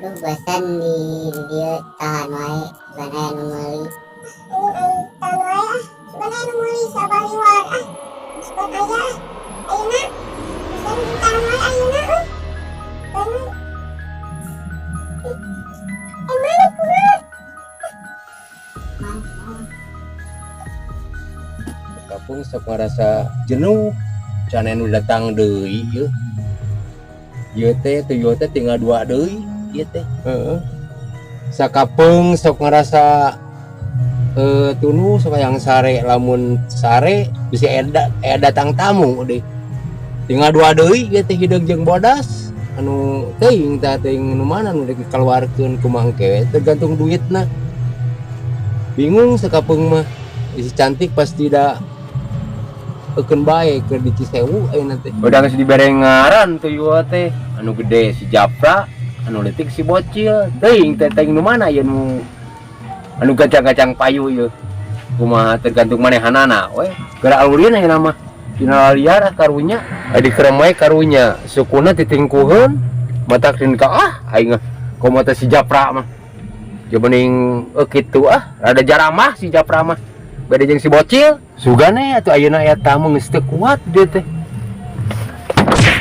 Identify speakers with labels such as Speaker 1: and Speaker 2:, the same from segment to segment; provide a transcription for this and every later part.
Speaker 1: Aduh, bosan di dieu tahan wae, sugan aya nu meuli.
Speaker 2: Aing aing tahan wae ah, sugan aya nu meuli sabaliwar ah. Sugan aya ah. Ayeuna bosan tahan wae ayeuna euy. Tahan wae. Eh, mana kumaha?
Speaker 1: Mah.
Speaker 3: Kampung sok ngarasa jenuh, can anu datang deui ieu. Ieu teh tuyul teh tinggal dua deui ieu teh. Heeh. Sakapeung sok ngarasa tunu sok hayang sare, lamun sare bisi aya datang tamu deui. Tinggal dua deui ieu teh, hideung jeung bodas. Anu teuing tah, teuing nu mana nu dek dikeluarkeun, kumaha engke we tergantung duitna. Bingung sakapeung mah. Isi cantik pasti da eukeun bae keur di Cisewu ayeuna teh. Udah geus dibere ngaran tuyul teh. Anu gede si Japra, anu leutik si Bocil. Teuing teh teuing nu mana ieu nu anu gacang-gacang payu ieu. Kumaha tergantung manehanana we. Geura alurin ayeuna mah. Dina liar ah karunya. Adi kerem wae karunya. Sukuna titingkuheun matak din ka ah aing mah. Komo teh si Japra mah. Ja mending kitu ah, rada jaramah si Japra mah. Beda jeung si Bocil. Sugane atuh ayeuna aya tamu geus teu kuat dia teh.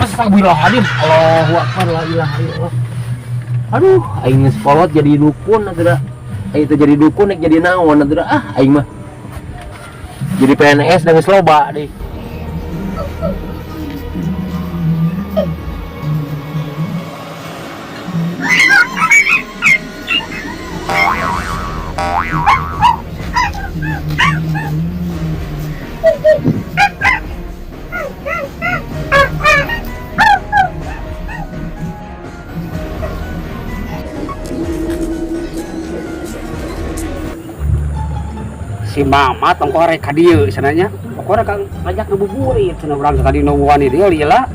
Speaker 3: Astagfirullahaladzim. Allahu akbar, la ilaha illallah. Aduh, aing geus kolot jadi dukun atuh da. Aing teh jadi dukun rek jadi naon atuh da. Ah, aing mah. Jadi PNS da geus loba deui.
Speaker 4: Si Mama tong korek ka dieu cenah nya. Pokona ka ngajak ngabuburit cenah, urang tadi nungguan di dieu lila.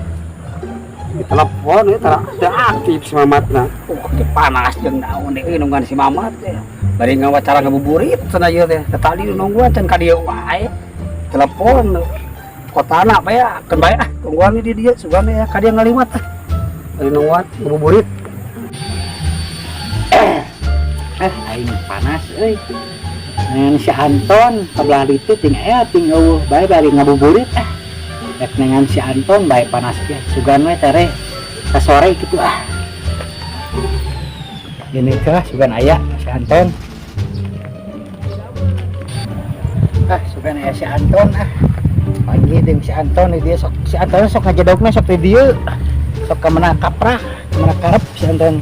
Speaker 4: Di telepon ieu tara teu aktif si Mamatna. Teu panas jeung naon deui nungguan si Mamat teh. Bari ngawacara ngabuburit cenah ieu teh. Teh tadi nungguan can ka dieu wae. Telepon kotana bae keun bae ah tungguan di dieu sugan ya ka dieu ngaliwat ah. Bari nungguan ngabuburit.
Speaker 5: Eh, aing panas euy. Ngan si Anton kabelah ditu ting aya ting eueuh bae bari ngabuburit ah. Rek nengan si Anton bae panas ge. Sugan we tere ka sore kitu ah. Ini kah sugan aya si Anton. Ah, sugan aya si Anton ah. Pagi jeung si Anton di dieu sok si Anton sok ngajedogna sok di dieu. Sok ka mana kaprah, ka mana karep si Anton.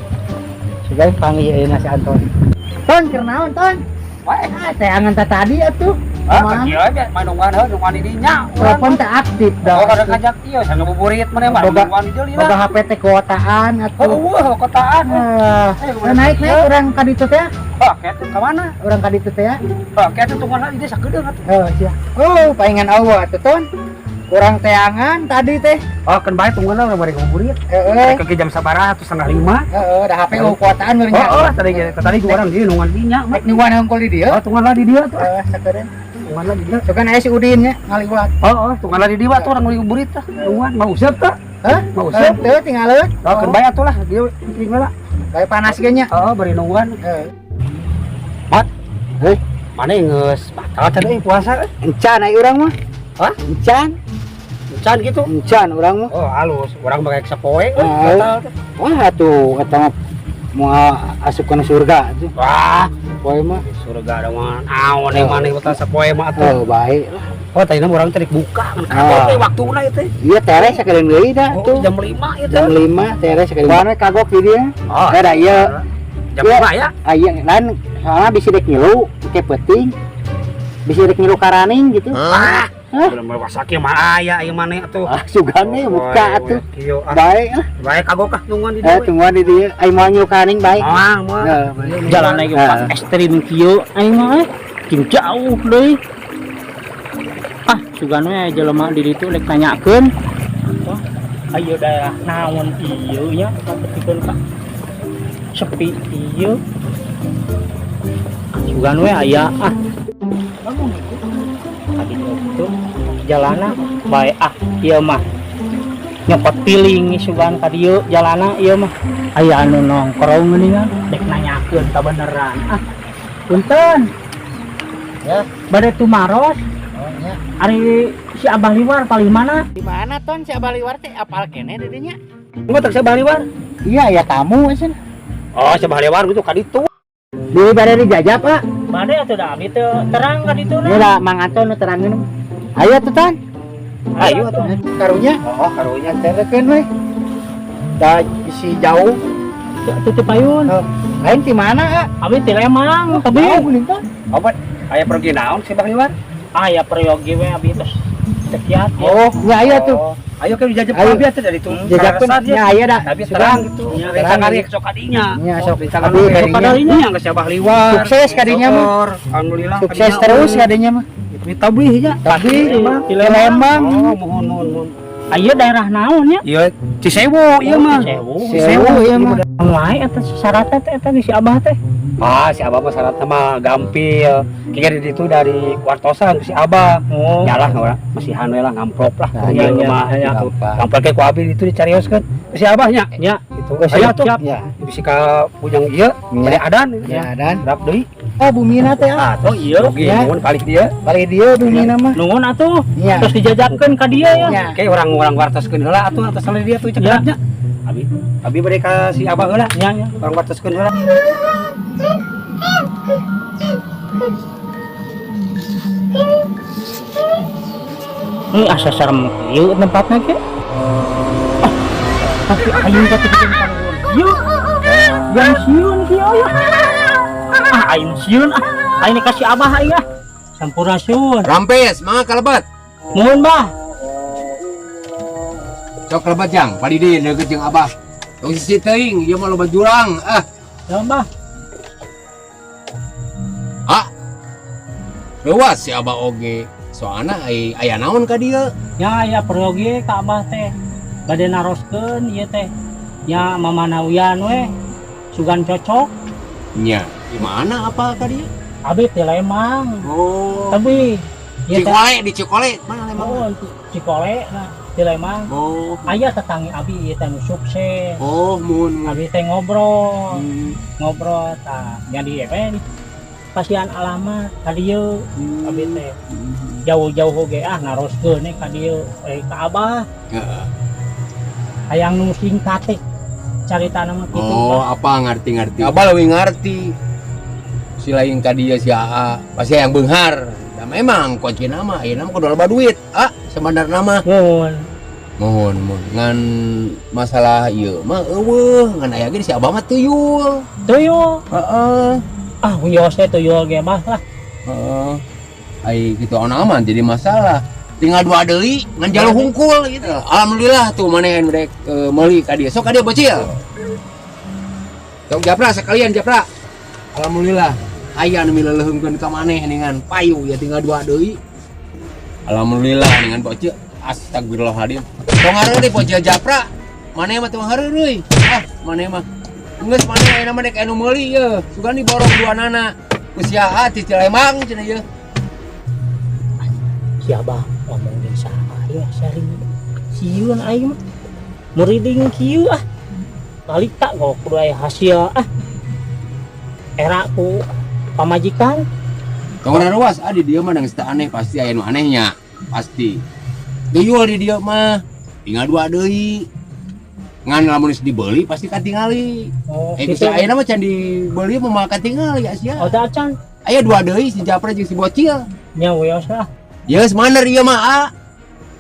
Speaker 5: Sugan panggih ayeuna si Anton. Ton, keur naon, Ton?
Speaker 4: Wae.
Speaker 5: Ah, teh angan teh tadi atuh.
Speaker 4: Ah,
Speaker 5: Kumaha?
Speaker 4: kieu aja mah nungguan heuh nungguan di dinya.
Speaker 5: Telepon teh aktif dah.
Speaker 4: Oh, kada ngajak ieu sa ngabuburit maneh mah
Speaker 5: Boga
Speaker 4: nungguan di dieu lila.
Speaker 5: boga HP teh kuotaan atuh.
Speaker 4: Oh, eueuh kotaan.
Speaker 5: Ah,
Speaker 4: Eh,
Speaker 5: naik naik urang ka ditu teh.
Speaker 4: Ah, kitu ka mana?
Speaker 5: Urang ka ditu teh ya.
Speaker 4: Ah, kitu tungguan di dieu sakedeung atuh.
Speaker 5: Oh, sia. Oh, paingan eueuh atuh, Ton. Kurang teangan tadi teh.
Speaker 4: Oh, keun bae tungguan lah bari ngabuburit.
Speaker 5: Heeh.
Speaker 4: Ke jam sabaraha atuh 4.30.
Speaker 5: Heeh, da HP eueuh kuotaan meureun nya.
Speaker 4: Oh, oh, tadi tadi gua urang di nungguan dinya.
Speaker 5: Rek nungguan hungkul di dieu.
Speaker 4: Oh, tungguan lah di dieu atuh.
Speaker 5: Heeh, sakedeung.
Speaker 4: Tungguan lah di dieu.
Speaker 5: Sugan aya si Udin nya ngaliwat.
Speaker 4: Oh, oh, tungguan lah di dieu atuh urang ngabuburit tah. Tungguan mau useup tah?
Speaker 5: Hah?
Speaker 4: Mau useup?
Speaker 5: Teu tinggalin.
Speaker 4: Oh, keun bae atuh lah dieu tinggal lah.
Speaker 5: Bae panas ge nya.
Speaker 4: Oh, bari nungguan.
Speaker 5: Heeh.
Speaker 4: Mat.
Speaker 5: Heuh.
Speaker 4: Mana geus batal tadi euy puasa euy?
Speaker 5: Encan ai urang mah.
Speaker 4: Hah?
Speaker 5: Encan.
Speaker 4: Encan gitu.
Speaker 5: Encan urang mah.
Speaker 4: Oh, halus. Urang bakal sapoe euy.
Speaker 5: Oh.
Speaker 4: Batal teh.
Speaker 5: Wah atuh eta mah moal asup kana surga atuh.
Speaker 4: Wah,
Speaker 5: Poe mah.
Speaker 4: surga ada mah naon ieu maneh batal sapoe mah atuh.
Speaker 5: Oh, baik lah.
Speaker 4: Oh, tadi urang teh buka kan
Speaker 5: Ah.
Speaker 4: teh waktuna ieu teh.
Speaker 5: Iya tere sakedeung deui da
Speaker 4: Oh,
Speaker 5: tuh.
Speaker 4: jam 5 ieu teh.
Speaker 5: Jam 5 tere sakedeung. Mana kagok di dieu?
Speaker 4: Oh,
Speaker 5: Eh, da ieu.
Speaker 4: Jam
Speaker 5: Iya.
Speaker 4: 5 ya.
Speaker 5: Ah, iya lain soalnya bisi dek ngilu ke peuting. Bisi dek ngilu karaning gitu.
Speaker 4: Ah,
Speaker 5: Hah?
Speaker 4: belum puasa kieu mah aya ieu maneh atuh.
Speaker 5: Ah, sugane buka atuh.
Speaker 4: Kieu ah.
Speaker 5: Baik ah.
Speaker 4: Bae kagok ah nungguan di
Speaker 5: Eh,
Speaker 4: dieu.
Speaker 5: tungguan di dieu. Aing moal ngilu karaning bae.
Speaker 4: Moal, moal.
Speaker 5: Heeh, bae.
Speaker 6: Jalan lagi
Speaker 5: Ah.
Speaker 6: pas ekstrim kieu aing mah eh. Jeung jauh deui. Ah, sugan we jelema di ditu rek nanyakeun. Wah, ayo daerah naon ieu nya kapetikeun ka sepi ieu. Sugan we aya ah. Tadi itu jalana bae ah ieu mah. Nyokot piling sugan ka dieu jalana ieu mah. Aya anu nongkrong geuningan, dek nanyakeun kabeneran. Ah. Punten.
Speaker 5: Ya.
Speaker 6: Bade tumaros.
Speaker 5: Oh, nya.
Speaker 6: Ari si Abah Liwar paling mana?
Speaker 5: Di mana ton si Abah Liwar teh apal keneh di dinya?
Speaker 4: Enggak tak si Abah Liwar.
Speaker 5: Iya, ya tamu cenah.
Speaker 4: Oh, si Abah Liwar gitu ka ditu.
Speaker 5: Di bade dijajap, Pak.
Speaker 6: Bade atuh da abdi teu terang ka ditu.
Speaker 5: Ini lah Mang Anton nu terangin. Ayo tuh Tan.
Speaker 4: Ayo atuh.
Speaker 5: Karunya.
Speaker 4: Oh, karunya.
Speaker 5: Terekeun we. Da isi jauh.
Speaker 6: Tutup payun.
Speaker 5: Oh, lain di mana, ah?
Speaker 6: Abi ti Lembang, tapi
Speaker 5: Jauh geuning tah.
Speaker 4: Obat aya pergi naon si Abah Liwar?
Speaker 6: Aya peryogi we abi terus sekiat.
Speaker 5: Oh, nya aya tuh.
Speaker 4: Oh, ayo ke dijajap
Speaker 5: Ayo.
Speaker 4: abi atuh dari itu.
Speaker 5: Jajakeun nya aya da.
Speaker 4: Tapi terang gitu.
Speaker 6: Ya,
Speaker 4: Terang hari sok kadinya.
Speaker 5: Nya sok
Speaker 4: Abi
Speaker 5: abi kadinya.
Speaker 4: kadinya yang ke si Abah Liwar.
Speaker 5: Sukses kadinya mah.
Speaker 4: Alhamdulillah.
Speaker 5: Sukses terus kadinya mah.
Speaker 4: Itu tabih nya.
Speaker 5: Tapi
Speaker 6: Di
Speaker 5: di Lembang.
Speaker 4: Oh, mohon mohon mohon.
Speaker 6: Ayo daerah naon nya?
Speaker 4: Iya, Cisewu ieu mah.
Speaker 6: Cisewu.
Speaker 5: Sewu ieu mah.
Speaker 6: Wae eta syaratna teh eta si Abah teh.
Speaker 4: Ah, si Abah mah syaratna mah gampil. Kayaknya di situ dari wartosan ke si Abah.
Speaker 6: Oh.
Speaker 4: Yalah orang masihan we lah ngamplop lah.
Speaker 5: Nah,
Speaker 4: Iya
Speaker 6: iya,
Speaker 4: mah
Speaker 6: iya.
Speaker 4: gitu. Ngamplop ke ku abi itu dicarioskeun. Ke si Abahnya.
Speaker 6: Ya,
Speaker 4: Gitu. Ayo tuh.
Speaker 5: Ya.
Speaker 4: Bisi ka pujang ieu,
Speaker 5: Ya.
Speaker 4: bade adan.
Speaker 5: Ya dan.
Speaker 4: Rap deui.
Speaker 5: Oh, bumina teh ah.
Speaker 4: Ah,
Speaker 6: oh iya.
Speaker 4: Oke,
Speaker 5: Ya.
Speaker 4: nuhun kali dia.
Speaker 5: Balik dieu bumina mah.
Speaker 6: Nuhun atuh.
Speaker 5: Iya.
Speaker 6: Terus dijajakeun ka dia ya.
Speaker 5: Ya.
Speaker 4: Oke, orang-orang wartoskeun heula atuh atas dia tuh cekapnya. Abi, abi bade ka si Abah heula.
Speaker 6: Ya, ya.
Speaker 4: Orang wartoskeun heula.
Speaker 6: Ini asa serem kieu tempatna ke. Ah, tapi aing teh teu karuhun. Ieu. Yang sieun kieu ya. Ah, aing sieun ah. Aing kasih Abah aing ah. Sampurasun.
Speaker 3: Rampes, mangga kalebat.
Speaker 6: Nuhun, Bah.
Speaker 3: Sok kalebat jang, palidi deukeut jeung Abah. Tong sisi teuing, ieu mah loba jurang. Ah,
Speaker 6: Ya, Bah.
Speaker 3: ah. Leuwas si Abah oge. Soalna ai aya naon ka dieu?
Speaker 6: Ya, ya peryogi ka Abah teh. Bade naroskeun ieu teh. Ya mamanawian we. Sugan cocok.
Speaker 3: Nya, di mana apa ka dieu?
Speaker 6: Abi ti Lembang.
Speaker 3: Oh.
Speaker 6: Tapi ieu teh
Speaker 3: Cikole, di Cikole. Mana Lembang?
Speaker 6: oh, Cikole nah di Lembang.
Speaker 3: Oh.
Speaker 6: Aya tetangi abi ieu teh nu sukses.
Speaker 3: Oh, mun.
Speaker 6: Abi teh ngobrol, ngobrol tah jadi we pasian alamat ka dieu abi teh jauh-jauh oge ah naroskeun ka dieu ka Abah.
Speaker 3: Heeh.
Speaker 6: Hayang nu singkat teh caritana mah kitu.
Speaker 3: Oh, apa ngerti-ngerti. Abah leuwih ngerti. Si lain ka dieu si AA pasti yang beunghar. Da memang kunci nama ayeuna mah kudu loba duit. Ah, sebenarna mah.
Speaker 6: Mun.
Speaker 3: Mohon, mohon. Ngan masalah ieu mah eueuh, ngan aya ge si Abah mah tuyul.
Speaker 6: Tuyul.
Speaker 3: Heeh.
Speaker 6: Ah, wios teh tuyul ge mah lah.
Speaker 3: Heeh. Ai kitu aman jadi masalah. Tinggal dua deui ngan jaluh hungkul gitu. Alhamdulillah tuh maneh anu rek meuli ka dieu. Sok ka dieu bocil. Sok japra sekalian japra. Alhamdulillah aya nu mileuleungkeun ka maneh ningan payu ya tinggal dua deui. Alhamdulillah ningan bocil. Astagfirullahaladzim. Tong hareureuy bocil japra. Maneh mah tong hareureuy. Ah, maneh mah. Geus maneh ayeuna mah dek anu meuli ye. Sugan diborong dua nana. Ku si AA ti Cilembang cenah ye.
Speaker 6: Si Abah ngomong jeung saha ya sering sieun aing mah. Muriding kieu ah. Balik tak kok kudu aya hasil ah. Era ku pamajikan.
Speaker 3: Tong ruas ah di dieu mah geus teu aneh pasti aya nu anehnya. Pasti. Tuyul di dieu mah tinggal dua deui. Ngan lamun geus dibeli pasti katingali.
Speaker 6: Oh,
Speaker 3: Eh
Speaker 6: gitu.
Speaker 3: bisa ayeuna mah can dibeli mah moal katingali sia.
Speaker 6: Oh, teu acan.
Speaker 3: Aya dua deui si Japra jeung si Bocil.
Speaker 6: Nya wios lah.
Speaker 3: Ya geus maner ieu mah ah.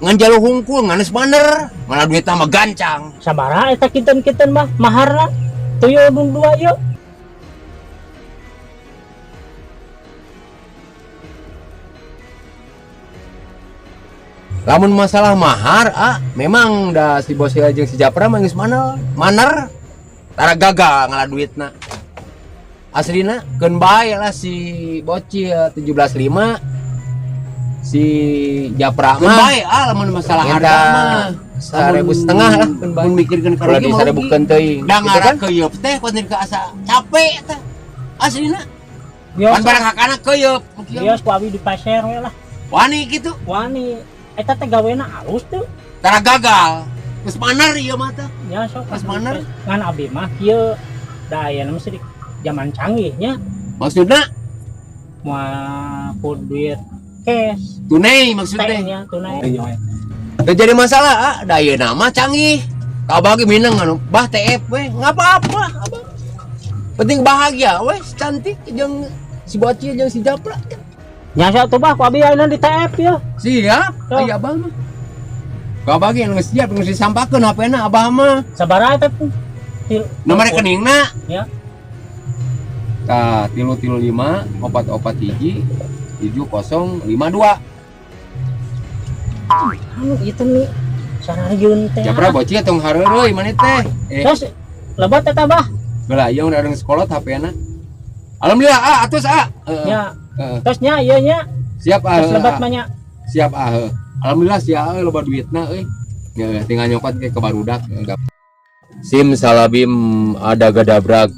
Speaker 3: Ngan jaluh hungkul ngan geus maner. Malah duitna mah gancang.
Speaker 6: Sabaraha eta kinten-kinten mah maharna? Tuyul bung dua ieu.
Speaker 3: Lamun masalah mahar ah memang da si Bocil jeung si Japra mah geus maner. Maner tara gagal ngalah duitna. Aslina keun bae lah si Bocil 17.5 si Japra mah bae ah lamun masalah harga mah 1.500 lah keun bae. Mun mikirkeun ka rugi mah rugi.
Speaker 5: Teuing.
Speaker 3: Da ngarah keuyeup teh kudu ke asa capek teh. Aslina
Speaker 6: Bios,
Speaker 3: pan barang hakana keuyeup.
Speaker 6: bios ku abi dipaser we lah.
Speaker 3: Wani kitu
Speaker 6: Wani eta teh gawena alus tuh.
Speaker 3: tara gagal. Geus maner ieu mah teh.
Speaker 6: Ya sok.
Speaker 3: Geus maner.
Speaker 6: Ngan abdi mah kieu, da ayeuna mah di zaman canggih nya.
Speaker 3: Maksudna?
Speaker 6: Moal pun duit cash.
Speaker 3: Tunai maksudnya.
Speaker 6: Teh nya tunai.
Speaker 3: Teu jadi masalah, ah, da ayeuna mah canggih. Ka abah ge mineng anu, bah TF we, nggak apa-apa, abah. Penting bahagia we, cantik jeung si bocil jeung si Japra.
Speaker 6: Nya sok tuh, Bah, ku abi ayeuna di TF ya.
Speaker 3: Siap,
Speaker 6: Tuh.
Speaker 3: aya abah mah. Ka abah ge geus siap, geus disampakeun HP-na abah mah.
Speaker 6: Sabaraha eta tuh?
Speaker 3: Nomor rekeningna.
Speaker 6: Ya.
Speaker 3: Tah, 335 441 7052.
Speaker 6: Anu ieu nih sararieun teh.
Speaker 3: Japra bocil tong hareureuy maneh teh. Eh,
Speaker 6: Terus lebat eta, Bah.
Speaker 3: Belah ieu udah sekolot HP-na. Alhamdulillah, ah, atus ah. Heeh.
Speaker 6: Ya,
Speaker 3: Heeh.
Speaker 6: terus nya ieu nya.
Speaker 3: Siap ah.
Speaker 6: Terus lebat
Speaker 3: ah.
Speaker 6: mah nya.
Speaker 3: Siap ah. Heuh. Alhamdulillah sia euy loba duitna euy. Ya, tinggal nyokot ke barudak. Sim salabim ada gadabrak.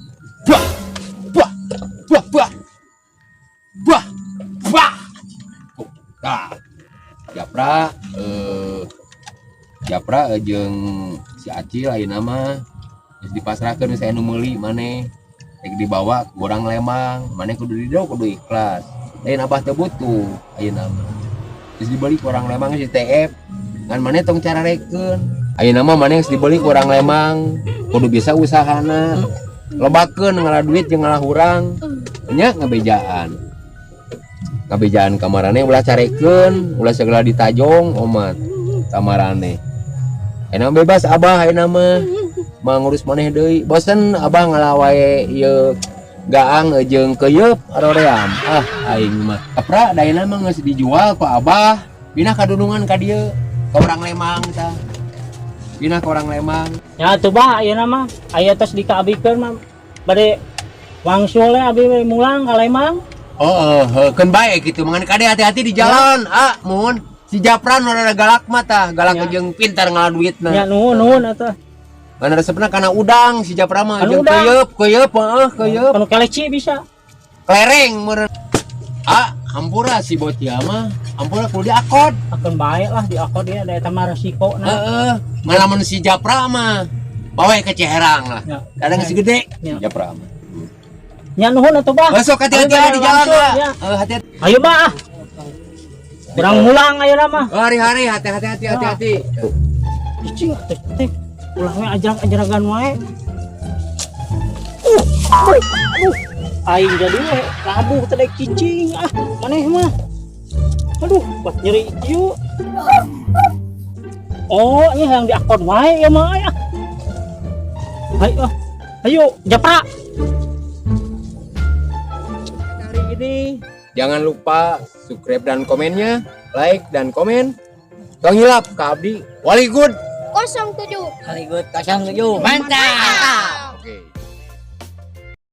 Speaker 3: Bah! Bah! Bah! Bah! Bah! Bah! Oh, tah. Japra Japra jeung si Acil ayeuna mah geus dipasrahkeun saya nu meuli maneh. Rek dibawa ku urang Lembang, maneh kudu ridho, kudu ikhlas. Lain abah teu butuh ayeuna mah. Geus dibeli ku urang Lembang si TF. Ngan maneh tong cararekeun. Ayeuna mah maneh geus dibeli ku urang Lembang, kudu bisa usahana. Lobakeun ngalah duit jeung ngalah hurang. Nya ngabejaan. Ngabejaan ka maraneh ulah carekeun, ulah segala ditajong omat ka maraneh. Ayeuna bebas abah ayeuna mah. Mah ngurus maneh deui. Bosen abah ngalah wae ieu gaang jeung keuyeub aroream. Ah, aing mah. Kapra da ayeuna mah geus dijual ku abah, pindah kadunungan ka dieu, ka urang Lembang tah. Pindah ka urang Lembang.
Speaker 6: Ya tuh, Bah, ayeuna mah aya tos dikaabikeun mah bade wangsul we abi we mulang ka Lembang.
Speaker 3: Oh, oh, keun bae kitu mangan kade hati-hati di jalan. Ah, muhun. Si Japran rada galak mah tah, galak
Speaker 6: Ya.
Speaker 3: jeung pintar ngalah duitna.
Speaker 6: Ya nuhun nuhun atuh.
Speaker 3: Mana resepna kana udang si Japra mah
Speaker 6: Kana
Speaker 3: jeung
Speaker 6: udang.
Speaker 3: keuyeub, keuyeub, heeh, keuyeub.
Speaker 6: Kanu keleci bisa.
Speaker 3: Kelereng meureun. Ah, hampura si bocil mah, hampura kudu diakod.
Speaker 6: Akan bae lah di akod dia da eta mah resiko na.
Speaker 3: Heeh, malah mun si Japra mah bawa ke Ciherang lah.
Speaker 6: Ya.
Speaker 3: Kadang si gede
Speaker 6: Ya.
Speaker 3: si Japra mah.
Speaker 6: Nya nuhun atuh, Bah.
Speaker 3: Besok hati-hati
Speaker 6: Ayo,
Speaker 3: ah, di jalan
Speaker 6: langsung,
Speaker 3: lah.
Speaker 6: ya.
Speaker 3: Eh, hati-hati.
Speaker 6: Ayo, Bah. Ah. Kurang mulang ayeuna mah.
Speaker 3: Oh, hari-hari hati-hati hati hati-hati.
Speaker 6: Cicing teh teh. Ulah we ajrag-ajragan wae. Aduh, aduh. Aing jadi we labuh teh daek cicing ah maneh mah. Aduh, buat nyeri kieu. Oh, ini yang diakon wae ya mah ah. Ayo, ah. Ayo, Japra.
Speaker 3: Hari ini jangan lupa subscribe dan komennya, like dan komen. Tong hilap ka abdi Wali Good
Speaker 2: 07.
Speaker 5: Kali good 07. Mantap.